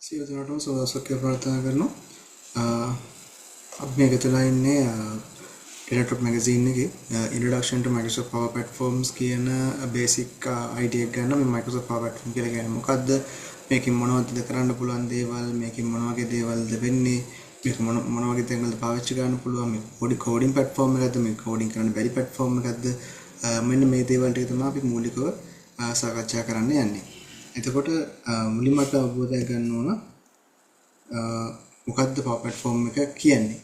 සියලු දෙනාටම සුබ දවසක් කියලා ප්‍රාර්ථනා කරනවා. අපි මේ එකතු වෙලා ඉන්නේ ඩේටා මැගසින් එකේ Introduction to Microsoft Power Platforms කියන බේසික් අයිඩියා එක ගන්න. මේ Microsoft Power Platform කියලා කියන්නේ මොකද්ද? මේකෙන් මොනවද කරන්න පුළුවන් දේවල්? මේකෙන් මොන වගේ දේවල්ද වෙන්නේ? මේක මොන මොන වගේ තැන්වලද පාවිච්චි කරන්න පුළුවන්? මේ පොඩි කෝඩින් ප්ලැට්ෆෝම් එකක්ද? මේ කෝඩින් කරන්න බැරි ප්ලැට්ෆෝම් එකක්ද? මෙන්න මේ දේවල් ටික තමයි අපි මූලිකව සාකච්ඡා කරන්න යන්නේ. එතකොට මුලින්ම අපි අවබෝධයක් ගන්න ඕන මොකද්ද Power Platform එක කියන්නේ.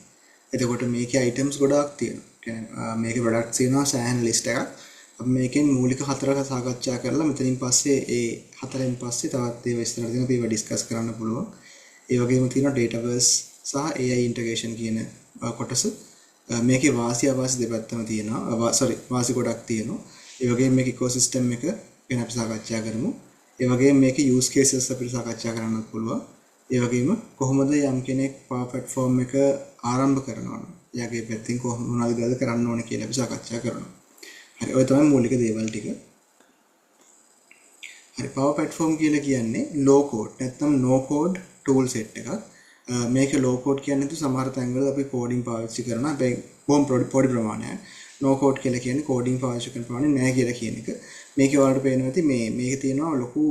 එතකොට මේකේ අයිටම්ස් ගොඩාක් තියෙනවා. කියන්නේ මේකේ ප්‍රොඩක්ට්ස් තියෙනවා සෑහෙන ලිස්ට් එකක්. අපි මේකෙන් මූලික හතරක සාකච්ඡා කරලා මෙතනින් පස්සේ ඒ හතරෙන් පස්සේ තවත් ඒවා ඉස්සරහට තියෙනවා, අපි ඒවා ඩිස්කස් කරන්න පුළුවන්. ඒ වගේම තියෙනවා ඩේටාබේස් සහ AI integration කියන කොටස. මේකේ වාසි අවාසි දෙපැත්තම තියෙනවා. සෝරි, වාසි ගොඩක් තියෙනවා. ඒ වගේම මේකේ ඉකෝසිස්ටම් එක ගැන අපි සාකච්ඡා කරමු. ඒ වගේම මේකේ යූස් කේසස් අපිට සාකච්ඡා කරන්නත් පුළුවන්. ඒ වගේම කොහොමද යම් කෙනෙක් Power Platform එක ආරම්භ කරනවා නම් එයාගේ පැත්තෙන් කොහොම මොනවද දේවල් කරන්න ඕන කියලා අපි සාකච්ඡා කරනවා. හරි, ඔය තමයි මූලික දේවල් ටික. හරි, Power Platform කියලා කියන්නේ low code නැත්නම් no code tool set එකක්. මේක low code කියන්නේ තු සමහර තැන්වල අපි කෝඩින් පාවිච්චි කරනවා. හැබැයි බොහොම පොඩි ප්‍රමාණයක්. No code කියලා කියන්නේ කෝඩින් පාවිච්චි කරන ප්‍රමාණය නෑ කියලා කියන එක. මේකේ ඔයාලට පේනවා ඇති මේ මේකේ තියෙනවා ලොකු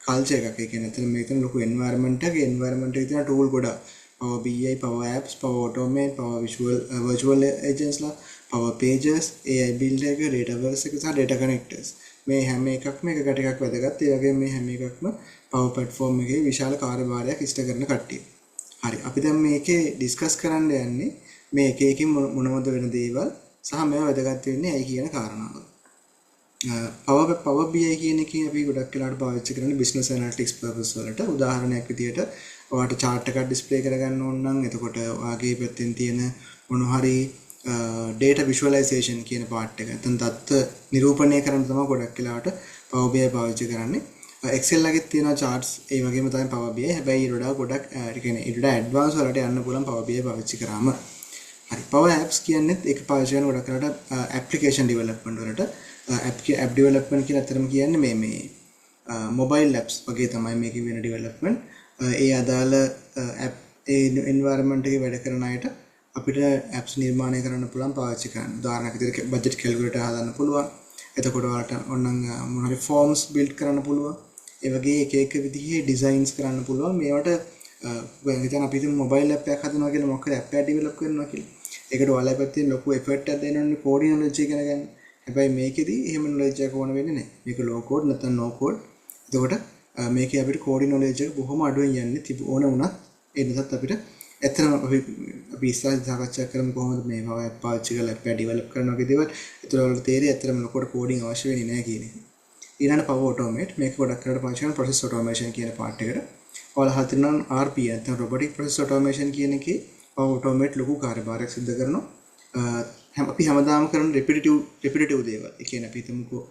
කල්චර් එකක්. ඒ කියන්නේ ඇත්තටම මේක තියෙන ලොකු එන්වයරන්මන්ට් එකක්. ඒ එන්වයරන්මන්ට් එකේ තියෙන ටූල් ගොඩක්. Power BI, Power Apps, Power Automate, Power Visual Virtual Agents ලා, Power Pages, AI Builder එක, Dataverse එක සහ Data Connectors. මේ හැම එකක්ම එකකට එකක් වැදගත්. ඒ වගේම මේ හැම එකක්ම Power Platform එකේ විශාල කාර්යභාරයක් ඉෂ්ට කරන කට්ටිය. හරි, අපි දැන් මේකේ ඩිස්කස් කරන්න යන්නේ මේ එක එකකින් මොනවද වෙන දේවල් සහ මේවා වැදගත් වෙන්නේ ඇයි කියන කාරණාව. Power BI කියන එකෙන් අපි ගොඩක් වෙලාවට පාවිච්චි කරන්නේ බිස්නස් ඇනලිටික්ස් පර්පස් වලට. උදාහරණයක් විදියට ඔයාට චාට් එකක් ඩිස්ප්ලේ කරගන්න ඕන නම්, එතකොට ඔයාගේ පැත්තෙන් තියෙන මොන හරි ඩේටා විෂුවලයිසේෂන් කියන පාර්ට් එක, නැත්නම් දත්ත නිරූපණය කරන්න තමයි ගොඩක් වෙලාවට Power BI පාවිච්චි කරන්නේ. Excel එකෙත් තියෙනවා charts, ඒ වගේම තමයි Power BI. හැබැයි ඊට වඩා ගොඩක්, ඒ කියන්නේ ඊට වඩා ඇඩ්වාන්ස් වලට යන්න පුළුවන් Power BI පාවිච්චි කරාම. හරි, Power Apps කියන්නේත් ඒක පාවිච්චි කරන ගොඩක් වෙලාවට ඇප්ලිකේෂන් ඩෙවලොප්මන්ට් වලට. ඇප් ඩෙවලොප්මන්ට් කියලා ඇත්තටම කියන්නේ මේ මේ මොබයිල් ඇප්ස් වගේ තමයි මේකේ වෙන ඩෙවලොප්මන්ට්. ඒ අදාළ ඇප් ඒ එන්වයරන්මන්ට් එකේ වැඩ කරන අයට අපිට ඇප්ස් නිර්මාණය කරන්න පුළුවන් පාවිච්චි කරන්න. උදාහරණයක් විදිහට බජට් කැල්කියුලේටර් හදන්න පුළුවන්. එතකොට ඔයාලට ඕනනම් මොන හරි ෆෝම්ස් බිල්ඩ් කරන්න පුළුවන්. ඒ වගේ එක එක විදිහේ ඩිසයින්ස් කරන්න පුළුවන්. මේවට හිතන්න අපි හිතමු මොබයිල් ඇප් එකක් හදනවා කියලා, මොකක් හරි ඇප් එකක් ඩෙවලොප් කරනවා කියලා. ඒකට ඔයාලා පැත්තෙන් ලොකු එෆර්ට් එකක් දෙන්න ඕනේ කෝඩින් නොලෙජ් එක ඉගෙන ගන්න. හැබැයි මේකෙදි එහෙම නොලෙජ් එකක් ඕන වෙන්නේ නැහැ. මේක ලෝ කෝඩ් නැත්නම් නෝ කෝඩ්. එතකොට මේකේ අපිට කෝඩින් නොලෙජ් එක බොහොම අඩුවෙන් යන්නේ තිබ ඕන වුණත්. ඒ නිසාත් අපිට ඇත්තටම අපි අපි ඉස්සරහදී සාකච්ඡා කරමු කොහොමද මේ Power App පාවිච්චි කරලා ඇප් එක ඩෙවලොප් කරන වගේ දේවල්. ඒතර ඔයාලට තේරෙයි ඇත්තටම ලොකුවට කෝඩින් අවශ්‍ය වෙන්නේ නැහැ කියන එක. ඊළඟ Power Automate, මේක ගොඩක් වෙලාවට පාවිච්චි කරන process automation කියන පාර්ට් එකට. ඔයාලා අහලා තියෙනවා නම් RPA නැත්නම් robotic process automation කියන එකේ Power Automate ලොකු කාර්යභාරයක් සිද්ධ කරනවා. අපි හැමදාම කරන රිපිටිටිව් දේවල්. ඒ කියන්නේ අපි හිතමුකෝ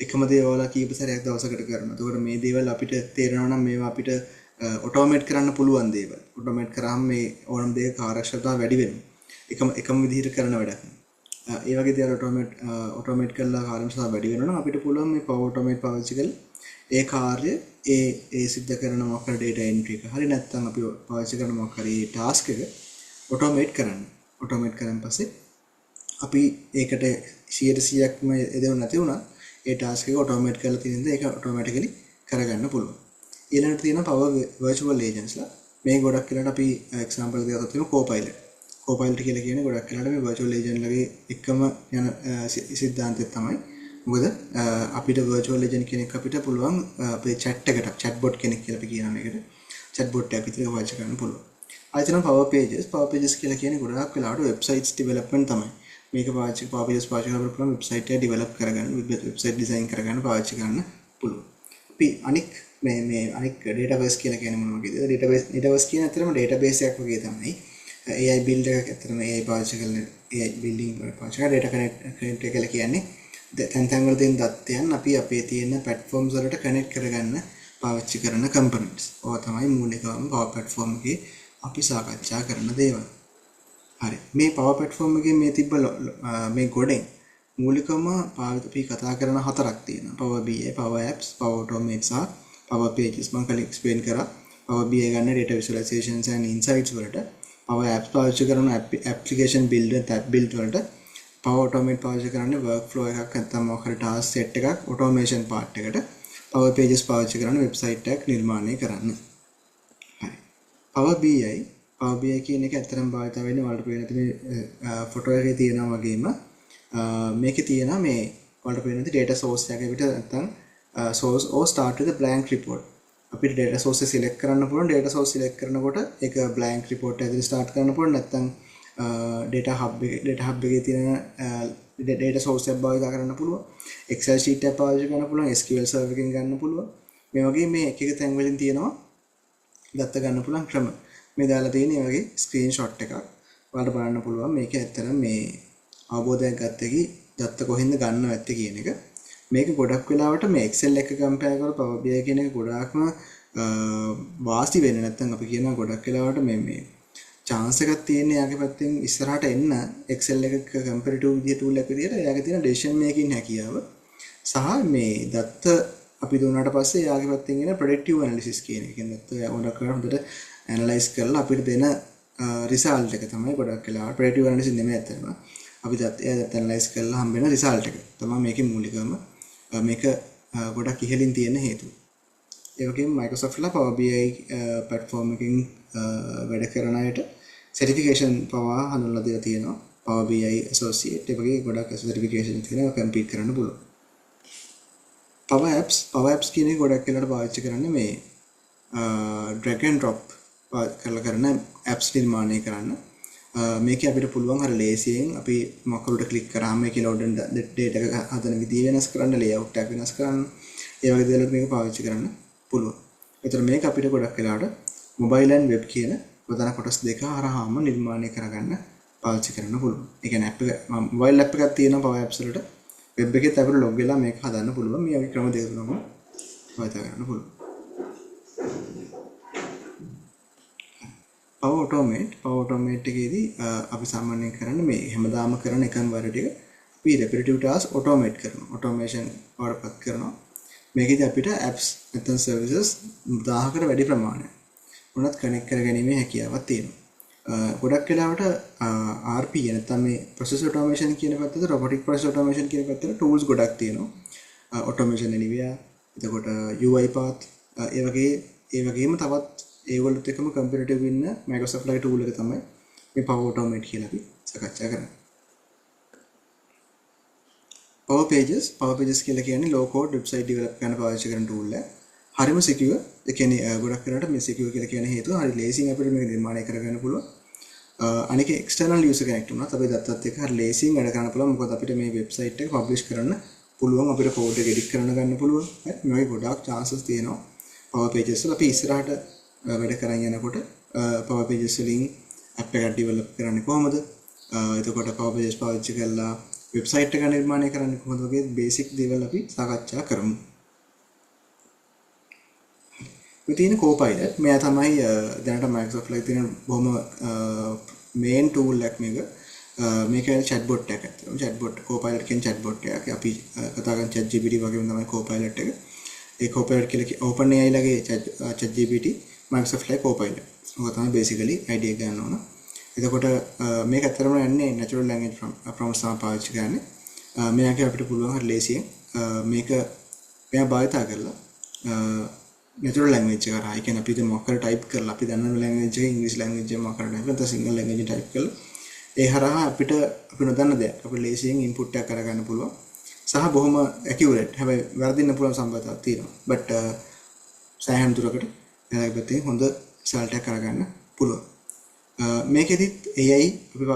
එකම දේ ඔයාලා කීප සැරයක් දවසකට කරනවා. එතකොට මේ දේවල් අපිට තේරෙනවා නම් මේවා අපිට ඔටෝමේට් කරන්න පුළුවන් දේවල්. ඔටෝමේට් කරාම මේ ඕනම දෙයක කාර්යක්ෂමතාව වැඩි වෙනවා. එකම එකම විදිහට කරන වැඩක්. ඒ වගේ දේවල් ඔටෝමේට් කරලා කාර්යක්ෂමතාව වැඩි වෙනවා නම් අපිට පුළුවන් මේ Power Automate පාවිච්චි කරලා ඒ කාර්ය ඒ ඒ සිද්ධ කරන මොකක් හරි ඩේටා එන්ට්‍රි එක හරි නැත්නම් අපි පාවිච්චි කරන මොකක් හරි ටාස්ක් එක ඔටෝමේට් කරන්න. ඔටෝමේට් කරන් පස්සේ අපි ඒකට 100%ක්ම එදෙව් නැති වුණත් ඒ ටාස්ක් එක ඔටෝමේට් කරලා තියෙන හින්දා ඒක ඔටෝමැටිකලි කරගන්න පුළුවන්. ඊළඟට තියෙනවා Power Virtual Agents ලා. මේ ගොඩක් වෙලාවට අපි එක්සැම්පල් දෙයක් ගත්තොත් Copilot. Copilot කියලා කියන්නේ ගොඩක් වෙලාවට මේ virtual agent ලගේ එකම යන සිද්ධාන්තය තමයි. මොකද අපිට virtual agent කෙනෙක් අපිට පුළුවන් අපේ chat එකට, chatbot කෙනෙක් කියලා අපි කියනවා මේකට. Chatbot එකක් විදිහට පාවිච්චි කරන්න පුළුවන්. ආයෙත් Power Pages. Power Pages කියලා කියන්නේ ගොඩාක් වෙලාවට websites development තමයි. මේක පාවිච්චි Power Pages පාවිච්චි කරලා පුළුවන් වෙබ්සයිට් එක ඩෙවලොප් කරගන්න, වෙබ්සයිට් ඩිසයින් කරගන්න පාවිච්චි කරන්න පුළුවන්. අපි අනික් මේ මේ අනික් ඩේටාබේස් කියලා කියන්නේ මොන වගේද? ඩේටාබේස් කියන්නේ ඇත්තටම ඩේටාබේස් එකක් වගේ තමයි. AI build එකක් ඇත්තටම AI පාවිච්චි කරන AI building වල පාවිච්චි කරන ඩේටා කනෙක්ට් කියලා කියන්නේ තැන් තැන් වල තියෙන දත්තයන් අපි අපේ තියෙන ප්ලැට්ෆෝම්ස් වලට කනෙක්ට් කරගන්න පාවිච්චි කරන කම්පොනන්ට්ස්. ඕවා තමයි මූලිකවම Power Platform එකේ අපි සාකච්ඡා කරන දේවල්. හරි, මේ Power Platform එකේ මේ තිබ්බ මේ ගොඩෙන් මූලිකවම අපි කතා කරන හතරක් තියෙනවා. Power BI, Power Apps, Power Automate සහ Power Pages. මම කලින් එක්ස්ප්ලেইন කරා. Power BI ගන්න data visualizations and insights වලට, Power Apps පාවිච්චි කරන application build and app build වලට, Power Automate පාවිච්චි කරන්නේ workflow එකක් නැත්නම් මොකක් හරි task set එකක් automation part එකට, Power Pages පාවිච්චි කරන්නේ වෙබ්සයිට් එකක් නිර්මාණය කරන්න. හරි. Power BI Power BI කියන එක ඇත්තටම භාවිත වෙන්නේ ඔයාලට පේන තියෙන ෆොටෝ එකේ තියෙනවා වගේම මේකේ තියෙනවා මේ ඔයාලට පේන තියෙන data source එකක් අපිට නැත්නම් source or start with a blank report. අපිට data source එක select කරන්න පුළුවන්. Data source select කරනකොට ඒක blank report එක ඇතුලේ start කරන්න පුළුවන්. නැත්නම් data hub එකේ data hub එකේ තියෙන data source එකක් භාවිත කරන්න පුළුවන්. Excel sheet එකක් පාවිච්චි කරන්න පුළුවන්. SQL server එකෙන් ගන්න පුළුවන්. මේ වගේ මේ එක එක තැන් වලින් තියෙනවා දත්ත ගන්න පුළුවන් ක්‍රම. මේ දාලා තියෙන මේ වගේ ස්ක්‍රීන්ෂොට් එකක්. ඔයාලට බලන්න පුළුවන් මේක ඇත්තටම මේ අවබෝධයක් ගත්ත එකි දත්ත කොහෙන්ද ගන්නව ඇත්තේ කියන එක. මේක ගොඩක් වෙලාවට මේ Excel එක කම්පෙයාර් කරලා Power BI කියන එක ගොඩාක්ම වාසි වෙන්නේ නැත්නම් අපි කියනවා ගොඩක් වෙලාවට මේ මේ chance එකක් තියෙන එයාගේ පැත්තෙන් ඉස්සරහට එන්න Excel එක කම්පැරිටිව් විදිය ටූල් එකක් විදියට එයාගේ තියෙන ඩිසිෂන් මේකින් හැකියාව සහ මේ දත්ත අපි දුන්නාට පස්සේ එයාගේ පැත්තෙන් එන ප්‍රෙඩික්ටිව් ඇනලිසිස් කියන එක. කියන්නේ දත්ත ගොඩක් වෙලාවට හොඳට ඇනලයිස් කරලා අපිට දෙන රිසල්ට් එක තමයි ගොඩක් වෙලාවට ප්‍රෙඩික්ටිව් ඇනලිසිස් නෙමෙයි ඇත්තටම. අපි දත්ත එයා දත්ත ඇනලයිස් කරලා හම්බෙන රිසල්ට් එක තමයි මේකේ මූලිකම මේක ගොඩක් ඉහළින් තියෙන හේතුව. ඒ වගේම Microsoft ලා Power BI platform එකකින් වැඩ කරන අයට සර්ටිෆිකේෂන් පවා හඳුන්වලා දීලා තියෙනවා. Power BI Associate ඒ වගේ ගොඩක් සර්ටිෆිකේෂන් තියෙනවා කම්ප්ලීට් කරන්න පුළුවන්. Power Apps Power Apps කියන එක ගොඩක් වෙලාවට පාවිච්චි කරන්නේ මේ drag and drop කරලා කරන apps නිර්මාණය කරන්න. මේකේ අපිට පුළුවන් හරි ලේසියෙන් අපි මොකක් උඩ ක්ලික් කරාම මේකේ ලෝඩ් වෙන ඩේටා එක හදන විදිය වෙනස් කරන්න, ලේඅවුට් එක වෙනස් කරන්න, ඒ වගේ දේවල් මේක පාවිච්චි කරන්න පුළුවන්. ඒතර මේක අපිට ගොඩක් වෙලාවට මොබයිල් ඇන්ඩ් වෙබ් කියන ප්‍රධාන කොටස් දෙක හරහාම නිර්මාණය කරගන්න පාවිච්චි කරන්න පුළුවන්. ඒ කියන්නේ ඇප් එක මොබයිල් ඇප් එකක් තියෙනවා Power Apps වලට. වෙබ් එකෙත් අපිට ලොග් වෙලා මේක හදන්න පුළුවන්. මේ වගේ ක්‍රම දෙක තුනක්ම භාවිත කරන්න පුළුවන්. Power Automate Power Automate එකේදී අපි සාමාන්‍යයෙන් කරන්නේ මේ හැමදාම කරන එකම වැඩ ටික අපි repetitive task automate කරනවා. Automation වඩපත් කරනවා. මේකෙදි අපිට apps නැත්නම් services 1000කට වැඩි ප්‍රමාණයක් වුණත් කනෙක්ට් කරගැනීමේ හැකියාවක් තියෙනවා. ගොඩක් වෙලාවට RPA නැත්නම් මේ process automation කියන පැත්තට robotic process automation කියන පැත්තට tools ගොඩක් තියෙනවා. Automation anywhere, එතකොට UiPath, ඒ වගේ ඒ වගේම තවත් ඒගොල්ලොත් එක්කම කම්පිටිටිව් ඉන්න Microsoft ලගේ tool එක තමයි මේ Power Automate කියලා අපි සාකච්ඡා කරන්නේ. Power Pages Power Pages කියලා කියන්නේ low code website develop කරන්න පාවිච්චි කරන tool එක. හරිම secure. ඒ කියන්නේ ගොඩක් වෙලාවට මේ secure කියලා කියන හේතුව හරි ලේසියෙන් අපිට මේක නිර්මාණය කරගන්න පුළුවන්. අනික external user connect වුණත් අපේ දත්තත් එක්ක හරි ලේසියෙන් වැඩ කරන්න පුළුවන්. මොකද අපිට මේ වෙබ්සයිට් එක පබ්ලිෂ් කරන්න පුළුවන්, අපිට කෝඩ් එක එඩිට් කරන්න ගන්න පුළුවන්. හරි මේ වගේ ගොඩාක් chances තියෙනවා Power Pages වල. අපි ඉස්සරහට වැඩ කරන් යනකොට Power Pages වලින් ඇප් එකක් ඩෙවලොප් කරන්නේ කොහොමද? එතකොට Power Pages පාවිච්චි කරලා වෙබ්සයිට් එක නිර්මාණය කරන්නේ කොහොමද වගේ බේසික් දේවල් අපි සාකච්ඡා කරමු. මේ තියෙන Copilot මෙයා තමයි දැනට Microsoft ලගේ තියෙන බොහොම මේන් ටූල් එකක් මේක. මේක චැට්බොට් එකක් ඇත්තටම. චැට්බොට් Copilot කියන චැට්බොට් එකක්. අපි කතා කරන ChatGPT වගේම තමයි Copilot එක. ඒ Copilot කියලා OpenAI ලගේ ChatGPT Microsoft ලගේ Copilot. ඔක තමයි බේසිකලි අයිඩියා එක ගන්න ඕන. එතකොට මේක ඇත්තටම යන්නේ natural language prompts තමයි පාවිච්චි කරන්නේ. මෙයාගේ අපිට පුළුවන් හරි ලේසියෙන් මේක මෙයා භාවිතා කරලා natural language එක හරහා, ඒ කියන්නේ අපි දැන් මොකක් හරි ටයිප් කරලා අපි දන්න language එක ඉංග්‍රීසි language එක මොකක් හරි ටයිප් කරලා නැත්නම් සිංහල language එක ටයිප් කරලා ඒ හරහා අපිට අපි නොදන්න දෙයක් අපිට ලේසියෙන් ඉන්පුට් එකක් කරගන්න පුළුවන් සහ බොහොම ඇකියුරේට්. හැබැයි වැරදින්න පුළුවන් සම්භාවිතාවක් තියෙනවා. බට් සෑහෙන දුරකට එයාගේ පැත්තෙන් හොඳ රිසල්ට් එකක් කරගන්න පුළුවන්. මේකෙදිත් AI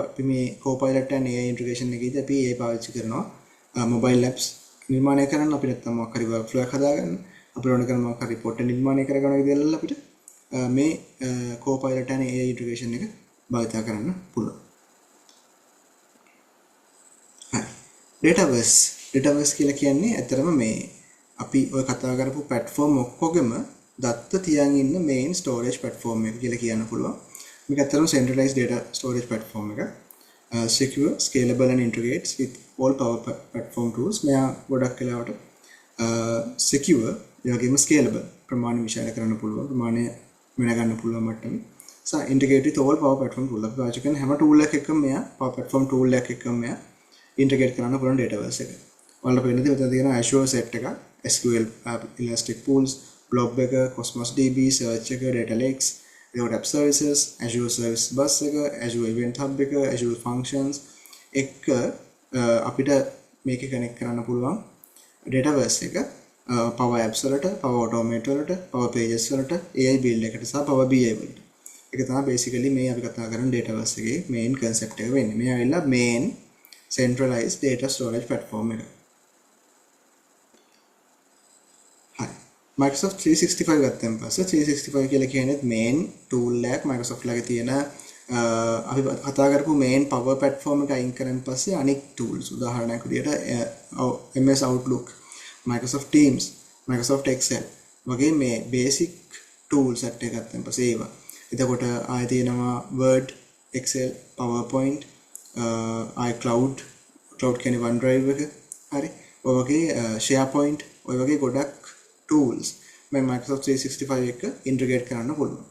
අපි මේ Copilot and AI integration එකේදී අපි AI පාවිච්චි කරනවා මොබයිල් ඇප්ස් නිර්මාණය කරන්න, අපි නැත්නම් මොකක් හරි වර්ක්ෆ්ලෝ එකක් හදාගන්න, අපිට ඕන කරන මොකක් හරි රිපෝට් එක නිර්මාණය කරගන්න වගේ දේවල් අපිට මේ Copilot and AI integration එක භාවිතා කරන්න පුළුවන්. හරි. Dataverse Dataverse කියලා කියන්නේ ඇත්තටම මේ අපි ඔය කතා කරපු ප්ලැට්ෆෝම් ඔක්කොගෙම දත්ත තියන් ඉන්න මේන් ස්ටෝරේජ් ප්ලැට්ෆෝම් එක කියලා කියන්න පුළුවන්. මේක ඇත්තටම centralized data storage platform එක. Secure, scalable and integrates with all power platform tools. මෙයා ගොඩක් වෙලාවට secure, ඒ වගේම scalable, ප්‍රමාණය විශාල කරන්න පුළුවන්, ප්‍රමාණය වෙන ගන්න පුළුවන් මට්ටමේ. So integrate with all Power Platform tool. අපි පාවිච්චි කරන හැම tool එකක් එක්කම මෙයා Power Platform tool එකක් එක්කම මෙයා integrate කරන්න පුළුවන් Dataverse එක. ඔයාලට පේන දේ මෙතන තියෙනවා Azure set එක, SQL Elastic Pools, Blob එක, Cosmos DB, Search එක, Data Lakes, එතකොට App Services, Azure Service Bus එක, Azure Event Hub එක, Azure Functions එක්ක අපිට මේක කනෙක්ට් කරන්න පුළුවන් Dataverse එක Power Apps වලට, Power Automate වලට, Power Pages වලට, AI Build එකට සහ Power BI වලට. ඒක තමයි බේසිකලි මේ අපි කතා කරන Dataverse එකේ මේන් කන්සෙප්ට් එක වෙන්නේ. මේ ඇවිල්ලා මේන් centralized data storage platform එක. හරි. Microsoft 365 ගත්තන් පස්සේ 365 කියලා කියන්නේ මේන් tool එකක් Microsoft ළඟ තියෙන අපි කතා කරපු මේන් Power Platform එක අයින් කරන් පස්සේ අනික් tools උදාහරණයක් විදියට MS Outlook, Microsoft Teams, Microsoft Excel වගේ මේ basic tool set එක ගත්තන් පස්සේ ඒවා. එතකොට ආයෙ තියෙනවා Word, Excel, PowerPoint, ආයෙ cloud, cloud කියන්නේ OneDrive එක. හරි. ඔය වගේ SharePoint ඔය වගේ ගොඩක් tools මේ Microsoft 365 එක ඉන්ටිග්‍රේට් කරන්න පුළුවන්.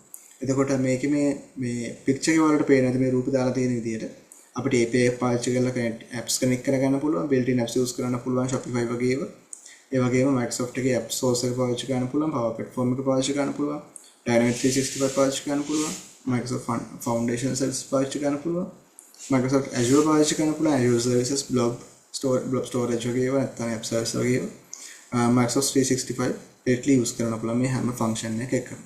එතකොට මේකේ මේ මේ පික්චර් එක වලට පේන ඇති මේ රූප දාලා තියෙන විදිහට අපිට API එක පාවිච්චි කරලා කනෙක්ට් apps connect කරගන්න පුළුවන්, built-in apps use කරන්න පුළුවන් Shopify වගේ ඒවා. ඒ වගේම Microsoft එකේ app source එක පාවිච්චි කරන්න පුළුවන්, Power Platform එක පාවිච්චි කරන්න පුළුවන්, Dynamics 365 පාවිච්චි කරන්න පුළුවන්, Microsoft Foundation Services පාවිච්චි කරන්න පුළුවන්, Microsoft Azure පාවිච්චි කරන්න පුළුවන්, Azure Services, Blob Store, Blob Storage වගේ ඒවා, නැත්නම් App Service වගේ ඒවා. Microsoft 365 directly use කරන්න පුළුවන් මේ හැම ෆන්ක්ෂන් එක එක්කම.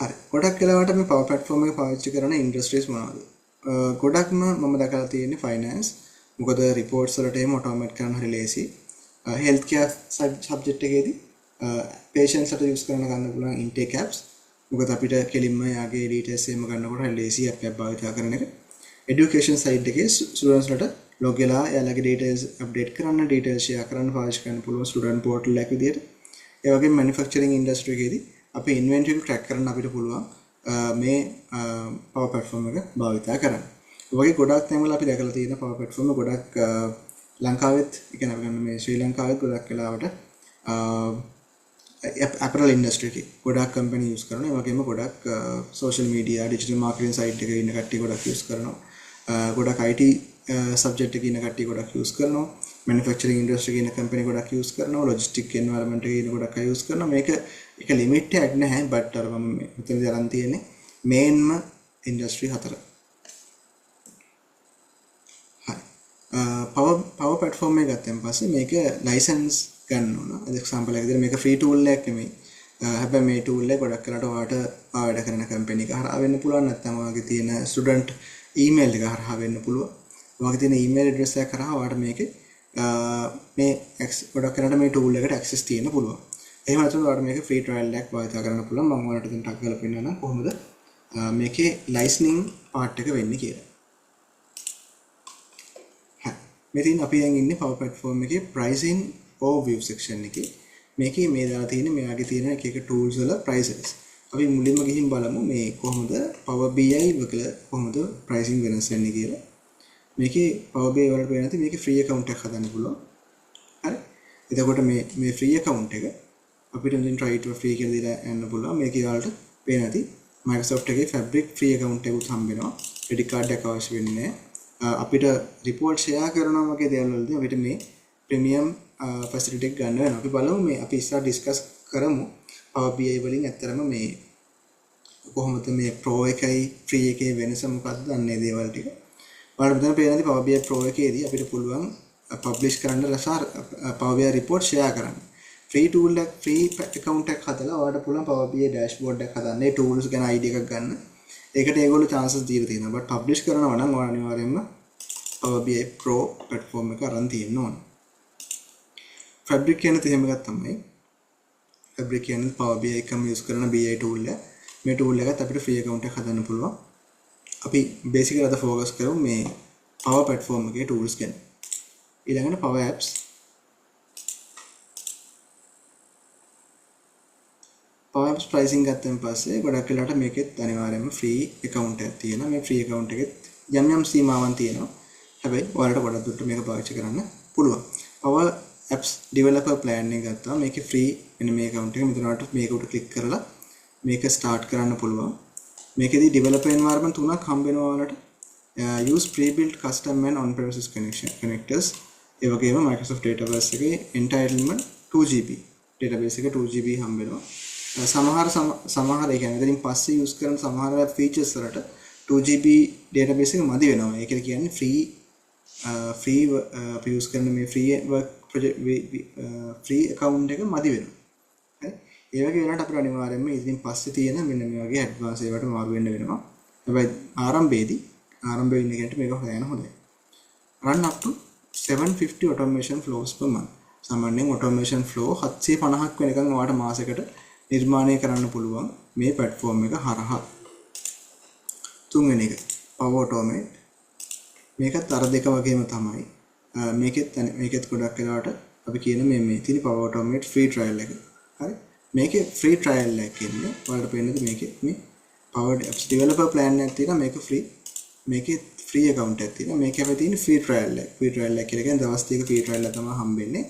හරි. ගොඩක් වෙලාවට මේ Power Platform එක පාවිච්චි කරන ඉන්ඩස්ට්‍රීස් මොනවද? ගොඩක්ම මම දැකලා තියෙන්නේ ෆයිනෑන්ස්. මොකද රිපෝට්ස් වලට එහෙම ඔටෝමේට් කරන්න හරි ලේසි. හෙල්ත් කෙයාර් සබ්ජෙක්ට් එකේදී පේෂන්ට්ස් ලට යූස් කරන්න ගන්න පුළුවන් ඉන්ටේක් ඇප්ස්. මොකද අපිට කෙලින්ම යාගේ ඩීටේල්ස් එහෙම ගන්නකොට හරි ලේසි ඇප් එකක් භාවිත කරන එක. එඩියුකේෂන් සයිඩ් එකේ ස්ටුඩන්ට්ස් ලට ලොග් වෙලා එයාලගේ ඩීටේල්ස් අප්ඩේට් කරන්න, ඩීටේල්ස් ෂෙයා කරන්න පාවිච්චි කරන්න පුළුවන් ස්ටුඩන්ට් පෝටල් එකක් විදියට. ඒ වගේම මැනුෆැක්චරින් ඉන්ඩස්ට්‍රි එකේදී අපි ඉන්වෙන්ටරි එක ට්‍රැක් කරන්න අපිට පුළුවන් මේ Power Platform එක භාවිතා කරන්න. ඔය වගේ ගොඩක් තැන්වල අපි දැකලා තියෙන Power Platform එක ගොඩක් ලංකාවෙත්, ඒ කියන්නේ අපි ගන්න මේ ශ්‍රී ලංකාවෙත් ගොඩක් වෙලාවට ඇපරල් ඉන්ඩස්ට්‍රි එකේ ගොඩක් කම්පැනි යූස් කරනවා. ඒ වගේම ගොඩක් social media, digital marketing site එකේ ඉන්න කට්ටිය ගොඩක් යූස් කරනවා. ගොඩක් IT subject එකේ ඉන්න කට්ටිය ගොඩක් යූස් කරනවා. මැනුෆැක්චරින් ඉන්ඩස්ට්‍රි එකේ ඉන්න කම්පැනි ගොඩක් යූස් කරනවා. ලොජිස්ටික් එන්වයරන්මන්ට් එකේ ඉන්න ගොඩක් අය යූස් කරනවා. මේක එක ලිමිට් එකක් නැහැ. බට් අර මම මෙතනදී අරන් තියෙන්නේ මේන්ම ඉන්ඩස්ට්‍රි හතර. හරි. Power Platform එක ගත්තන් පස්සේ මේක ලයිසන්ස් ගන්න ඕන. එක්සැම්පල් එකක් විදිහට මේක ෆ්‍රී ටූල් එකක් නෙමෙයි. හැබැයි මේ ටූල් එක ගොඩක් වෙලාවට ඔයාලට වැඩ කරන කම්පැනි එක හරහා වෙන්න පුළුවන්. නැත්නම් ඔයාගේ තියෙන ස්ටුඩන්ට් ඊමේල් එක හරහා වෙන්න පුළුවන්. ඔයාගේ තියෙන ඊමේල් ඇඩ්‍රස් එක හරහා ඔයාලට මේකේ මේ ගොඩක් වෙලාවට මේ ටූල් එකට ඇක්සස් තියෙන්න පුළුවන්. එහෙම නැත්නම් ඔයාලට මේක ෆ්‍රී ට්‍රයල් එකක් භාවිත කරන්න පුළුවන්. මම ඔයාලට දැන් ටක් ගාලා පෙන්නන්නම් කොහොමද මේකේ ලයිසනින් පාර්ට් එක වෙන්නේ කියලා. හරි. මෙතින් අපි දැන් ඉන්නේ Power Platform එකේ pricing overview section එකේ. මේකේ මේ දාලා තියෙන මෙයාගේ තියෙන එක එක tools වල prices. අපි මුලින්ම ගිහින් බලමු මේ කොහොමද Power BI වල කොහොමද pricing වෙනස් වෙන්නේ කියලා. මේකේ Power BI වලට පේන ඇති මේකේ free account එකක් හදන්න පුළුවන්. හරි. එතකොට මේ free account එක අපිට මෙතන try it for free කියලා දීලා යන්න පුළුවන්. මේකේ ඔයාලට පේන ඇති Microsoft එකේ Fabric free account එකකුත් හම්බ වෙනවා. ක්‍රෙඩිට් කාඩ් එකක් අවශ්‍ය වෙන්නේ නැහැ. අපිට රිපෝට් ෂෙයා කරනවා වගේ දේවල් වලදී අපිට මේ ප්‍රීමියම් ෆැසිලිටි එක ගන්න වෙනවා. අපි බලමු මේ අපි ඉස්සරහ ඩිස්කස් කරමු Power BI වලින් ඇත්තටම මේ කොහොමද මේ Pro එකයි Free එකේ වෙනස මොකක්ද අන්නේ දේවල් ටික. ඔයාලට මෙතන පේනවා ඇති Power BI Pro එකේදී අපිට පුළුවන් පබ්ලිෂ් කරන්න සහ Power BI report share කරන්න. ෆ්‍රී ටූල් එකක් ෆ්‍රී ඇකවුන්ට් එකක් හදලා ඔයාලට පුළුවන් Power BI dashboard එකක් හදන්න. ඒ ටූල්ස් ගැන අයිඩියා එකක් ගන්න. ඒකට ඒගොල්ලෝ චාන්සස් දීලා තියෙනවා. බට් පබ්ලිෂ් කරනවා නම් ඔයා අනිවාර්යයෙන්ම Power BI Pro platform එක අරන් තියෙන්න ඕන. Fabric කියන්නේ එහෙම එකක් තමයි. Fabric කියන්නේ Power BI එකම යූස් කරන BI tool එක. මේ ටූල් එකත් අපිට ෆ්‍රී ඇකවුන්ට් එකක් හදන්න පුළුවන්. අපි බේසිකලි අද ෆෝකස් කරමු මේ Power Platform එකේ ටූල්ස් ගැන. ඊළඟට Power Apps. Power Apps pricing ගත්තන් පස්සේ ගොඩක් වෙලාවට මේකෙත් අනිවාර්යයෙන්ම ෆ්‍රී ඇකවුන්ට් එකක් තියෙනවා. මේ ෆ්‍රී ඇකවුන්ට් එකෙත් යම් යම් සීමාවන් තියෙනවා. හැබැයි ඔයාලට ගොඩක් දුරට මේක පාවිච්චි කරන්න පුළුවන්. Power Apps Developer plan එක ගත්තා. මේකේ free මෙන්න මේ account එක මෙතන ඔයාලට මේක උඩ ක්ලික් කරලා මේක start කරන්න පුළුවන්. මේකෙදි developer environment තුනක් හම්බ වෙනවා ඔයාලට. Use pre-built custom and on-premises connection connectors. ඒ වගේම Microsoft database එකේ entitlement 2 GB database එක 2 GB හම්බ වෙනවා. සමහර සමහර ඒ කියන්නේ එතනින් පස්සේ use කරන සමහර features වලට 2 GB database එක මදි වෙනවා. ඒක කියන්නේ free free අපි use කරන මේ free work project free account එක මදි වෙනවා. හරි. ඒ වගේ වෙලාවට අපිට අනිවාර්යයෙන්ම ඉතින් පස්සේ තියෙන මෙන්න මේ වගේ ඇඩ්වාන්ස් ඒවාට මාරු වෙන්න වෙනවා. හැබැයි ආරම්භයේදී ආරම්භ වෙන්න කෙනෙක්ට මේක හොයන්න හොඳයි. Run up to 750 automation flows per month. සාමාන්‍යයෙන් automation flow 750ක් වෙනකන් ඔයාලට මාසෙකට නිර්මාණය කරන්න පුළුවන් මේ platform එක හරහා. තුන්වෙනි එක Power Automate. මේකත් අර දෙක වගේම තමයි. මේකෙත් ගොඩක් වෙලාවට අපි කියන මේ මේ තියෙන Power Automate free trial එක. හරි. මේකේ free trial එකක් එන්නේ. ඔයාලට පේන්නද මේකේ මේ Power Apps Developer plan එකක් තියෙනවා. මේක free. මේකේ free account එකක් තියෙනවා. මේකේ හැබැයි තියෙන free trial එක. Free trial එක කියලා කියන්නේ දවස් 30ක free trial එක තමයි හම්බෙන්නේ.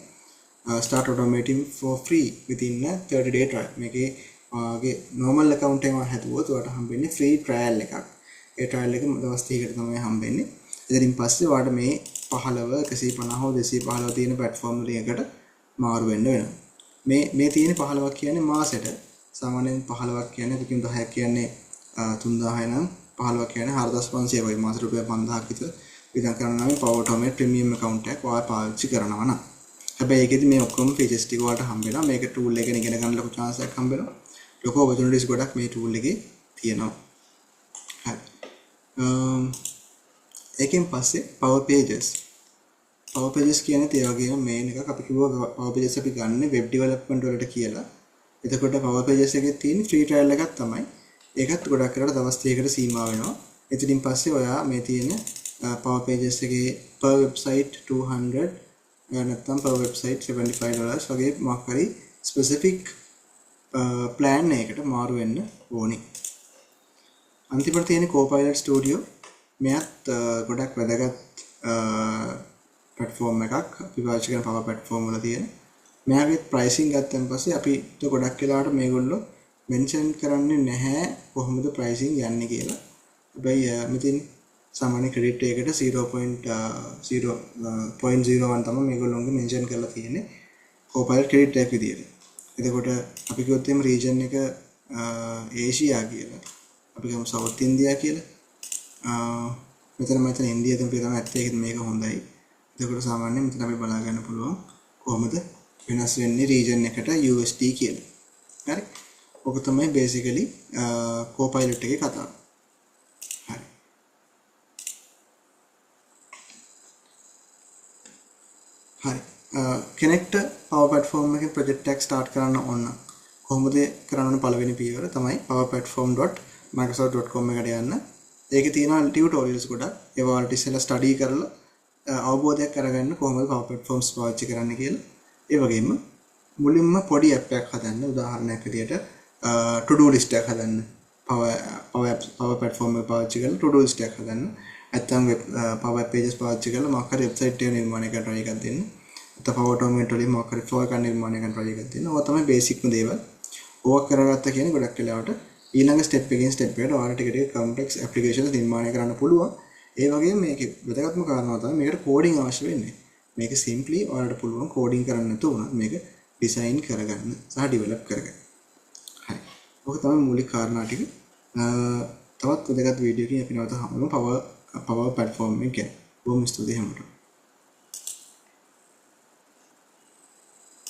Start automating for free within a 30 day trial. මේකේ ඔයාගේ normal account එකම හැදුවොත් ඔයාලට හම්බෙන්නේ free trial එකක්. ඒ trial එක දවස් 30කට තමයි හම්බෙන්නේ. ඉතින් පස්සේ ඔයාලට මේ 15 150 හෝ 215 තියෙන platform වලින් එකට මාරු වෙන්න වෙනවා. මේ මේ තියෙන 15ක් කියන්නේ මාසෙට. සාමාන්‍යයෙන් 15ක් කියන්නේ අපි කියමු 10ක් කියන්නේ 3000 නම් 15ක් කියන්නේ 4500 වගේ මාසෙට රුපියල් 5000ක් විතර වියදම් කරන්න නම් Power Automate Premium account එකක් ඔයා පාවිච්චි කරනවා නම්. හැබැයි ඒකෙදි මේ ඔක්කොම ෆීචර්ස් ටික ඔයාලට හම්බ වෙනවා. මේක ටූල් එක ඉගෙන ගන්න ලොකු chance එකක් හම්බ වෙනවා. ලොකු opportunities ගොඩක් මේ ටූල් එකේ තියෙනවා. හරි. ඒකෙන් පස්සේ Power Pages. Power Pages කියන්නේ ඒ වගේම මේන් එකක්. අපි කිව්වා Power Pages අපි ගන්න වෙබ් ඩෙවලොප්මන්ට් වලට කියලා. එතකොට Power Pages එකේ තියෙන ෆ්‍රී ට්‍රයල් එකක් තමයි. ඒකත් ගොඩක් වෙලාවට දවස් 30කට සීමා වෙනවා. එතනින් පස්සේ ඔයා මේ තියෙන Power Pages එකේ per website 200 නැත්නම් per website $75 වගේ මොකක් හරි ස්පෙසිෆික් ප්ලෑන් එකකට මාරු වෙන්න ඕනේ. අන්තිමට තියෙන Copilot Studio. මෙයත් ගොඩක් වැදගත් ප්ලැට්ෆෝම් එකක් අපි පාවිච්චි කරන Power Platform වල තියෙන. මෙයාගේ ප්‍රයිසිං ගත්තන් පස්සේ අපිට ගොඩක් වෙලාවට මේගොල්ලෝ මෙන්ෂන් කරන්නේ නැහැ කොහොමද ප්‍රයිසිං යන්නේ කියලා. හැබැයි මෙතින් සාමාන්‍ය ක්‍රෙඩිට් එකකට 0.0.01 තමයි මේගොල්ලෝගේ මෙන්ෂන් කරලා තියෙන්නේ Copilot credit එකක් විදියට. එතකොට අපි කිව්වොත් එහෙම රීජන් එක ඒෂියා කියලා. අපි ගමු සවුත් ඉන්දියා කියලා. මෙතන මම හිතන්නේ ඉන්දියා තමයි ඇත්ත ඒක මේක හොඳයි. එතකොට සාමාන්‍යයෙන් මෙතන අපි බලා ගන්න පුළුවන් කොහොමද වෙනස් වෙන්නේ රීජන් එකට USD කියලා. හරි. ඔක තමයි බේසිකලි Copilot එකේ කතාව. හරි. හරි. කෙනෙක්ට Power Platform එකෙන් ප්‍රොජෙක්ට් එකක් ස්ටාර්ට් කරන්න ඕන නම් කොහොමද කරන්න ඕන? පළවෙනි පියවර තමයි powerplatform.microsoft.com එකට යන්න. ඒකේ තියෙනවා ටියුටෝරියල්ස් ගොඩක්. ඒවා ඔයාලට ඉස්සෙල්ලා ස්ටඩි කරලා අවබෝධයක් අරගන්න කොහොමද Power Platforms පාවිච්චි කරන්න කියලා. ඒ වගේම මුලින්ම පොඩි ඇප් එකක් හදන්න. උදාහරණයක් විදියට to do list එකක් හදන්න. Power Power Apps Power Platform එක පාවිච්චි කරලා to do list එකක් හදන්න. නැත්නම් web Power App Pages පාවිච්චි කරලා මොකක් හරි වෙබ්සයිට් එක නිර්මාණය කරන try එකක් දෙන්න. නැත්නම් Power Automate වලින් මොකක් හරි flow එකක් නිර්මාණය කරන try එකක් දෙන්න. ඕවා තමයි බේසික්ම දේවල්. ඕවා කරගත්තා කියන්නේ ගොඩක් වෙලාවට ඊළඟ ස්ටෙප් එකෙන් ස්ටෙප් එකට ඔයාලට ටික ටික කම්ප්ලෙක්ස් ඇප්ලිකේෂන්ස් නිර්මාණය කරන්න පුළුවන්. ඒ වගේම මේකේ වැදගත්ම කාරණාව තමයි මේකට කෝඩින් අවශ්‍ය වෙන්නේ. මේක සිම්ප්ලි ඔයාලට පුළුවන් කෝඩින් කරන්න නැතුව වුණත් මේක ඩිසයින් කරගන්න සහ ඩෙවලොප් කරගන්න. හරි. ඔක තමයි මූලික කාරණා ටික. තවත් වැදගත් වීඩියෝ එකකින් අපි නැවත හමු වෙමු Power Power Platform එක ගැන. බොහොම ස්තුතියි හැමෝටම.